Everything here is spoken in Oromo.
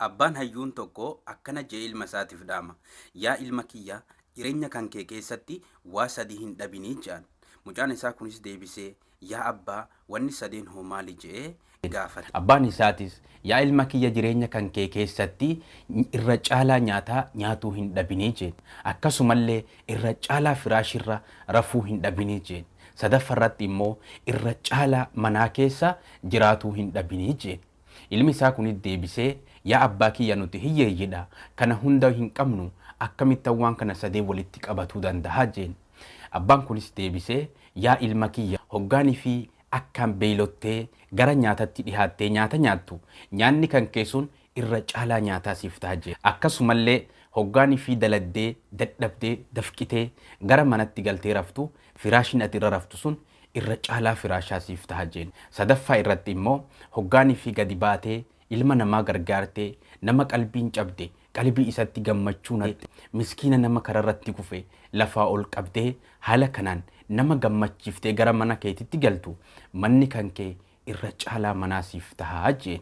Abbaan hayyuun tokko akkana je'ee ilma isaatiif dhaama. Yaa ilma kiyya, jireenya kan kee keessatti waa sadii hin dhabinii je'an. Mucaan isaa kunis deebisee, Yaa abbaa, wanni sadeen hoo maali je'ee gaafate. Abbaan isaatis, Yaa ilma kiyya, jireenya kan kee keessatti irra caalaa nyaataa nyaatuu hin dhabinii jeen. Akkasumallee irra caalaa firaashirra rafuu hin dhabinii jeen. Sadaffarratti immoo irra caalaa manaa keessa jiraatuu hin dhabinii jeen. Ilmi isaa kunis deebisee, Yaa abbaa kiyya, nuti hiyyeeyyidha, kana hunda hin qabnu, akkamittan waan kana sadeen walitti qabatuu dandaha? jeen. Abbaan kunis deebisee, Yaa ilma kiyya, hoggaanii fi akkaan beeylottee gara nyaatatti dhihaattee nyaata nyaattu, nyaanni kan kee sun irra caalaa nyaataa siif taha jeen. Akkasumallee hoggaanii fi daladdee, dadhabdee, dafqitee gara manatti galtee raftu, firaashiin ati irra raftu sun irra caalaa firaashaa siif taha jeen. Sadaffaa irratti immoo hoggaanii fi gadi baatee ilma namaa gargaartee, nama qalbiin cabde qalbii isatti gammachuu naqxe, miskiina nama kararratti kufe lafaa ol qabdee haala kanaan nama gammachiiftee gara mana keetitti galtu, manni kan kee irra caalaa manaa siif taha jeen.